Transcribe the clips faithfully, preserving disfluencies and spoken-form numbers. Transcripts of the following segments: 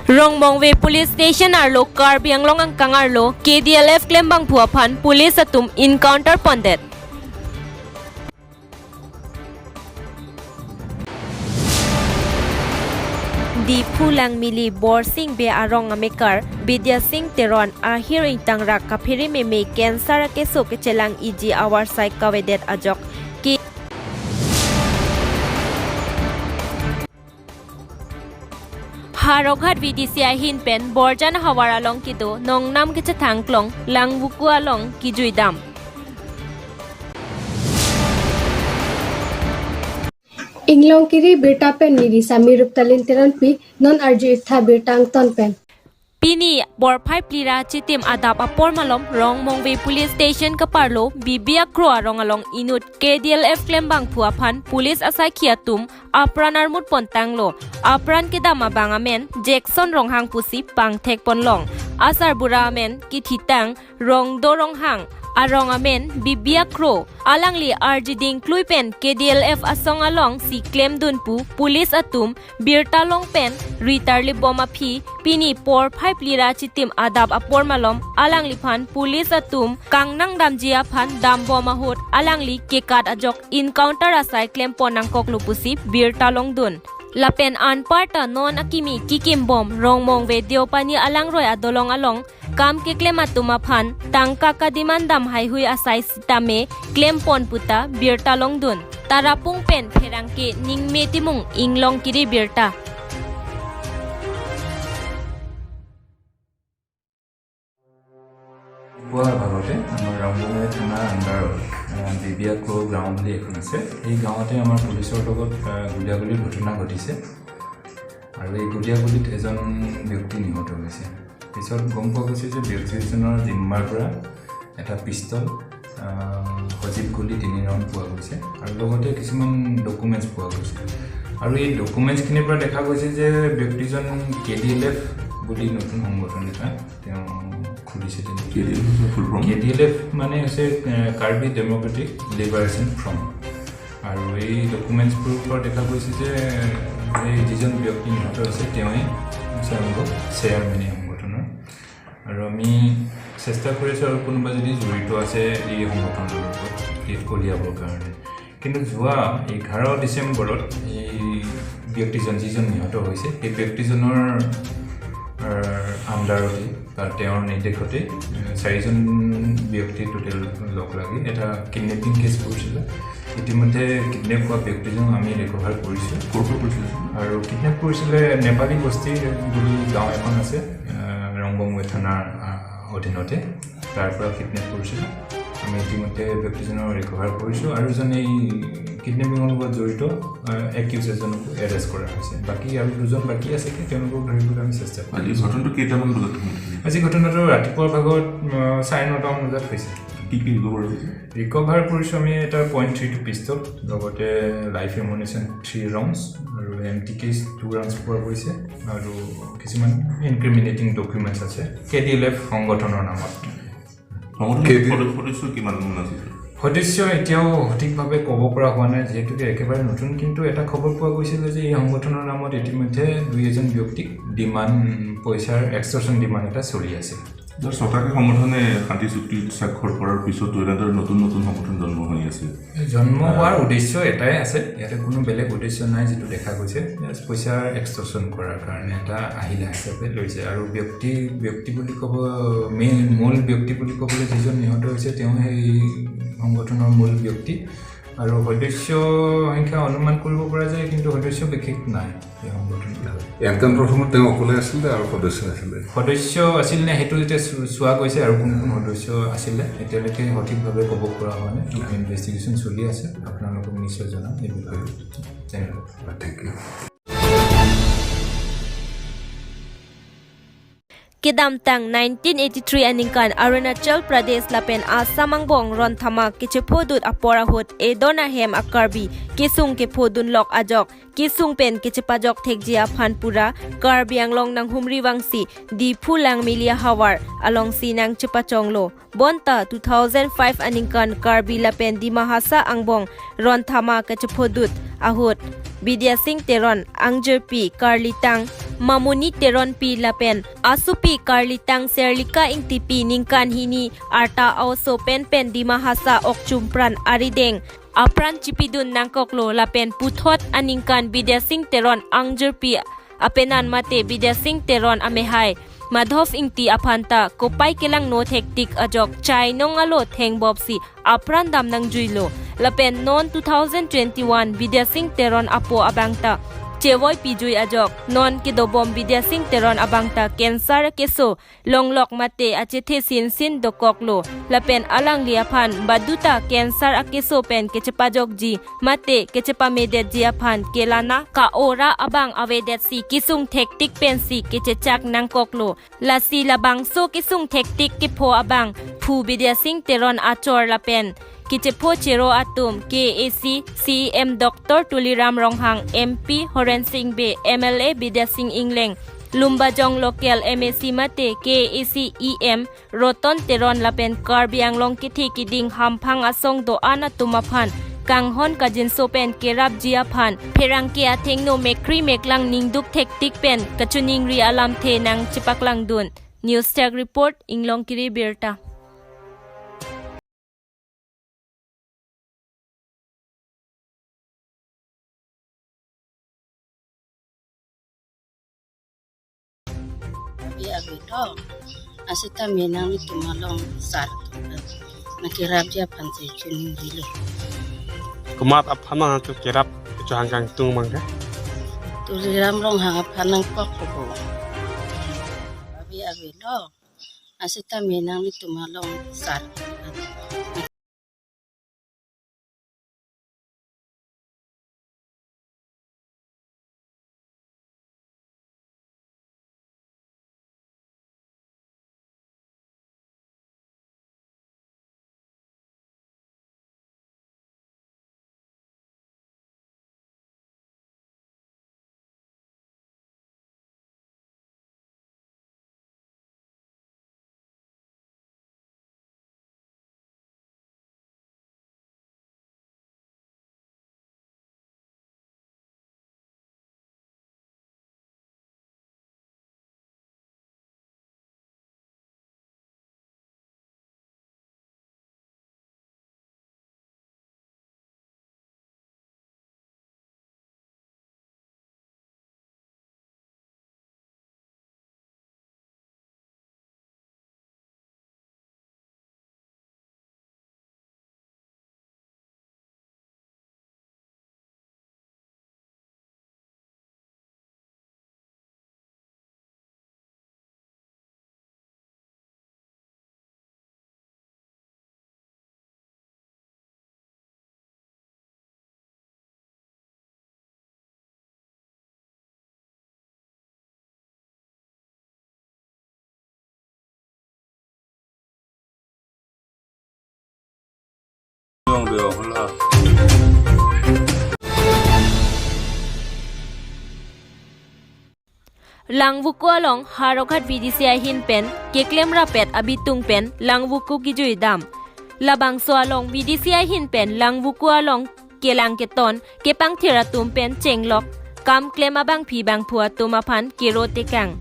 Rongmongve Police Station arlo Karbi Anglong angkang arlo K D L F klembangphu aphan police atum encounter pondet. Diphu Langmili Borsing Bey arong amekar Bidya Sing Teron ahir ingtangrak kaphere meme cancer akeso kechelang iji avarsai kavedet ajok ke Howraghat V D C ahin pen Borjan havar along kedo nongnam kechethang klong Langvuku along kijuidam. Inglongkiri birta pen neli Sami Ruptalin Teronpi, non arju-ik tha birta angton pen. Pini porphai phli ra chitim adap apor malom Rongmongve Police Station kaparlo B B Akro arong along inut K D L F klembangphu aphan police asaikhi atum apran armut pontanglo. Apran kedam abang amen Jackson Ronghang pusi pangthek ponlong. Asarbura amen kethitang Rongdo Ronghang, arong amen B B Akro. Alangli arjiding klui pen K D L F asong alongsi klemdun pu police atum birta long pen ritarlip bom aphi pini porphai phli ra chitim adap apor malom alangliphan police atum kangnang damji aphan dambom ahut alangli kekat ajok encounter asai klempon nangkoklo pusi birta longdun. Lapen anparta non akimi kikimbom Rongmongve Deopani alangroi adolong along kam keklem atum aphan tangka kademand dam haihui asai sitame klempon puta birta longdun. Tarapung pen Pherangke Ningme Timung, Inglongkiri birta. পুৱাৰ ভাগতে আমাৰ ৰামবঙাই থানাৰ আণ্ডাৰত বিবিয়া ক্ৰ' গাঁও বুলি এখন আছে। সেই গাঁৱতে আমাৰ পুলিচৰ লগত আহ, গুলীয়াগুলীৰ ঘটনা ঘটিছে আৰু এই গুলীয়াগুলীত এজন ব্যক্তি নিহত হৈছে। পিছত গম পোৱা গৈছে যে ব্যক্তিজনৰ জিম্মাৰ পৰা এটা পিষ্টল, আহ, সজীৱ গুলী তিনি ৰাউণ্ড পোৱা গৈছে আৰু লগতে কিছুমান ডকুমেণ্টছ পোৱা গৈছে। আৰু এই ডকুমেণ্টছখিনিৰ পৰা দেখা গৈছে যে ব্যক্তিজন কে ডি এল এফ বুলি নতুন সংগঠন এটা তেওঁ খুলিছে। কে ডি এল এফ ফুল form K D L F মানে হৈছে এ, কাৰ্বি ডেমক্ৰেটিক লিবাৰেশ্যন ফ্ৰণ্ট। আৰু এই ডকুমেণ্টছবোৰৰ পৰা দেখা গৈছে যে এই যিজন ব্যক্তি নিহত হৈছে তেওঁৱেই স্বয়ংভূ চেয়াৰমেন এই সংগঠনৰ। আৰু আমি চেষ্টা কৰি আছোঁ আৰু কোনোবা যদি জড়িত আছে এই সংগঠনটোৰ লগত, এই কঢ়িয়াবৰ কাৰণে। কিন্তু যোৱা এঘাৰ ডিচেম্বৰত এই ব্যক্তিজন যিজন নিহত হৈছে সেই ব্যক্তিজনৰ আহ, আণ্ডাৰতে বা তেওঁৰ নিৰ্দেশতে এ, চাৰিজন ব্যক্তি টোটেল লগ লাগি এটা কিডনেপিং কেছ কৰিছিলে। ইতিমধ্যে কিডনেপ হোৱা ব্যক্তিজনক আমি ৰিকভাৰ কৰিছোঁ। ক'ৰ পৰা কৰিছিলে? আৰু কিডনেপ কৰিছিলে নেপালী বস্তি বুলি গাঁও এখন আছে, আহ, ৰংবংৱে থানাৰ আহ, অধীনতে। তাৰ পৰা কিডনেপ কৰিছিলে। আমি ইতিমধ্যে ব্যক্তিজনক ৰিকভাৰ কৰিছোঁ আৰু এজন এই কিডনেপিঙৰ লগত জড়িত একিউজ এজনকো এৰেষ্ট কৰা হৈছে। বাকী আৰু দুজন বাকী আছে কি তেওঁলোকক ধৰিবলৈ আমি চেষ্টা কৰি আজি আছোঁ। ঘটনাটো কেইটামান বজাত ঘটিছিলে? আজি ঘটনাটো ৰাতিপুৱাৰ ভাগত আহ, চাৰে নটামান বজাত হৈছে। কি কি ৰিকভাৰ হৈছে? ৰিকভাৰ কৰিছোঁ আমি এটা পইণ্ট থ্ৰী টু পিষ্টল, লগতে লাইফ এমুনিশ্যন থ্ৰী ৰাউণ্ডছ আৰু empty case two rounds পোৱা গৈছে আৰু কিছুমান ইনক্ৰিমিনেটিং ডকুমেণ্টছ আছে কে ডি এল এফ সংগঠনৰ নামত। সংগঠনৰ কে ডি- সদস্য সদস্য কিমান মান আছিল? সদস্য এতিয়াও সঠিকভাৱে ক'ব পৰা হোৱা নাই, যিহেতুকে একেবাৰে নতুন। কিন্তু এটা খবৰ পোৱা গৈছিলে যে এই সংগঠনৰ নামত ইতিমধ্যে দুই এজন ব্যক্তিক ডিমাণ্ড, পইচাৰ এক্সটৰ্চন ডিমাণ্ড এটা চলি আছে। যে ছটাকৈ সংগঠনে শান্তি চুক্তি স্বাক্ষৰ কৰাৰ পিছতো এনেদৰে নতুন নতুন সংগঠন জন্ম হৈ আছে। জন্ম হোৱাৰ উদ্দেশ্য এটাই আছে, ইয়াতে কোনো বেলেগ উদ্দেশ্য নাই যিটো দেখা গৈছে। জাষ্ট পইচাৰ এক্সটৰ্চন কৰাৰ কাৰণে এটা আহিলা হিচাপে লৈছে। আৰু ব্যক্তি ব্যক্তি বুলি ক'ব, মেইন মূল ব্যক্তি বুলি ক'বলৈ যিজন নিহত হৈছে তেওঁ সেই সংগঠনৰ মূল ব্যক্তি। আৰু সদস্য সংখ্যা অনুমান কৰিব পৰা যায়, কিন্তু সদস্য বিশেষ নাই এই সংগঠনটোত। এনকাউণ্টাৰ সময়ত তেওঁ অকলে আছিলে আৰু সদস্য আছিলে? সদস্য আছিল নে সেইটো এতিয়া চো- চোৱা গৈছে আৰু কোন কোন সদস্য আছিলে এতিয়ালৈকে সঠিকভাৱে ক'ব পৰা হোৱা নাই। ইনভেষ্টিগেশ্যন চলি আছে, আপোনালোকক নিশ্চয় জনাম এই বিষয়ে। ধন্যবাদ। Thank you. Kedamtang nineteen eighty-three aningkan Arunachal Pradesh lapen Assam angbong ronthama kechephodut apor ahut edon ahem a-Karbi kesung kephodunlok ajok kesung pen kechepajok thekji aphan pura Karbi Anglong nanghumri vangsi Diphu Langmili ahavar alongsi nangchepachonglo. Bonta two thousand five aningkan Karbi lapen Dima Hasao angbong ronthama kechephodut ahut Bidya Sing Teron angjirpi karlitang Mamoni Teronpi lapen asopi Karlitang Serlika Ingtipi ningkan hini arta a-oso pen pen Dima Hasao Okchumpran arideng apran chipidun nangkoklo lapen puthot aningkan Bidya Singh Teron angjirpi apenan mate Bidya Singh Teron amehai Madhov Ingti aphan ta kopai kelangno thektik ajok chainong alo thengbopsi apran dam nangjuilo. Lapen non two thousand twenty-one Bidya Singh Teron apo abang ta chevoi pijui ajok non kedobom Bidya Singh Teron abang ta cancer keso longlok mate achethe sinsin dokoklo. Lapen alangli aphan baduta cancer akeso pen kechepajokji mate kechepamedetji aphan kelana ka-ora abang avedetsi kesung thektik pensi kechechak nangkoklo. Lasi labangso kesung thektik kepho abang phu Bidya Singh Teron achor lapen kechepho chero atum K A A C C E M Doctor Tuliram Ronghang, M P Horen Sing Bey, M L A Bidya Singh Engleng, Lumbajong local M A C mate K A A C E M Roton Teron lapen Karbi Anglong kethe keding hamphang asong do-an atum aphan kanghon kajinso pen kerapji aphan pherangke athengno mekri meklang ningduk thektik pen kachiningri alamthe nangchepaklangdun. News Desk Report, Inglongkiri Birta. Abi abi to. Asita menang ni tumalong sar tu. Nangkerapji aphan si chiningrilo. Komat aphan nangkerap kecho hangkang tung mangga? Tuliram Ronghang aphan nangkok ko. Abi abi to. Asita menang ni tumalong sar. Langvoku along Howraghat V D C ahin pen keklem rapet abitung pen Langvoku kejui dam. Labangso along V D C ahin pen Langvoku along kelang keton kepangthir atum pen chenglok kam klem abangpi bangphu atum aphan kero tekang.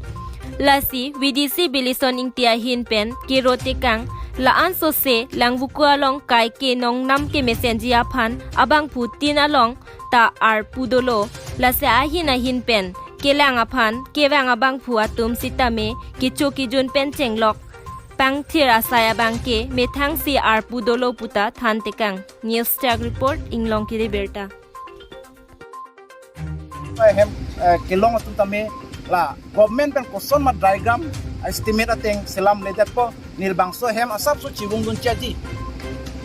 Lasi V D C Bilison Ingti ahin pen kero tekang, la-an sose Langvoku along kaike nongnam kemesenji aphan abangphutin along ta arpu dolo. Lasi ahin ahin pen kelang aphan kevang abangphu atum sitame kecho kejun pen chenglok pangthir asai abangke methangsi arpu dolo puta than tekang. News Desk Report, Inglongkiri Birta. Hem, eh, kelong atum tame la government pen koson ma dry gum estimate ateng selamledetpo, ne labangso hem asapso chivungdun chaji.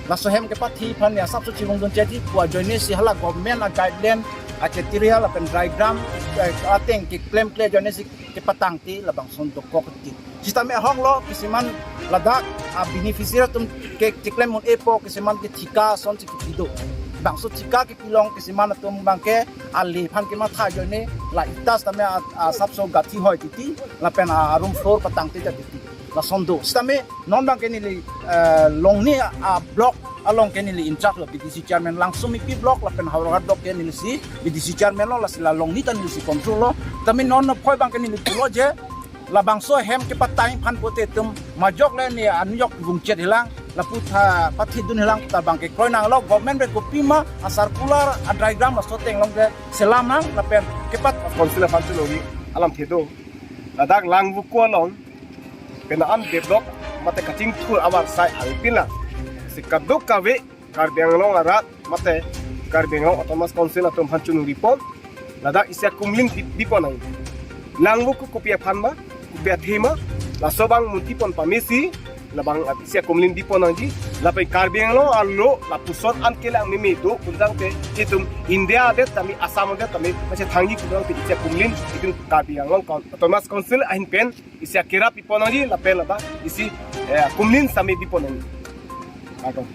Laso hem kepathi aphan ne asapso chivungdun chaji pu ajoine si hala government a guideline a criteria lapen dry gum, eh, ateng keklemkle ajoine si kepatangte labangson dokok ti. Sitame ahoklo kisiman ladak a beneficiary atum ke chiklem un-epo, kisiman ke thika asonsi kepi do. Bangso thika kepilong kisiman atum abangke ale aphan kematha ajoine la ita sitame a, asapso gathi hoi titi lapen a, a room floor patangte ja titi. Lason do. Sitame non abangke neli, eh, Longni a, a block along ke neli in charge lo, B D C chairman Langsomepi block lapen Howraghat block ke neli si B D C chairman lo, lasi la along ni ta neli si control lo. Tame non no phoi abang ke neli pulo je labangso ahem kepatang aphan pute itum majok le ne anujok vungchet hilang, lapu tha pathidun hilang ta abang ke kroi nanglo. Government pen kopima a circular a diagram laso ateng along ke selam nang lapen kepat. Council aphan chunori alamthe do. Ladak Langvoku along pen an develop mate kachingthur avar sai alpin lang. Si kadokave Karbi Anglong arat mate Karbi Anglong Autonomous Council atum aphan chunori pon. Ladak isi akumlin di, dipon nang. Langvoku kopi aphan ma, kopi athe ma, laso abang munti pon pamesi, labang isi akumlin dipon nangji. Lapen Karbi Anglong arlo lapuson an kelang meme do, kuntang te itum India adet tame, Assam adet tame, masi thangji, kuntang te isi akumlin itum Karbi Anglong Coun-, Autonomous Council ahin pen isi akerap pipon nangji, lapen ladak isi, eh, kumlin same dipon nangji. Ako.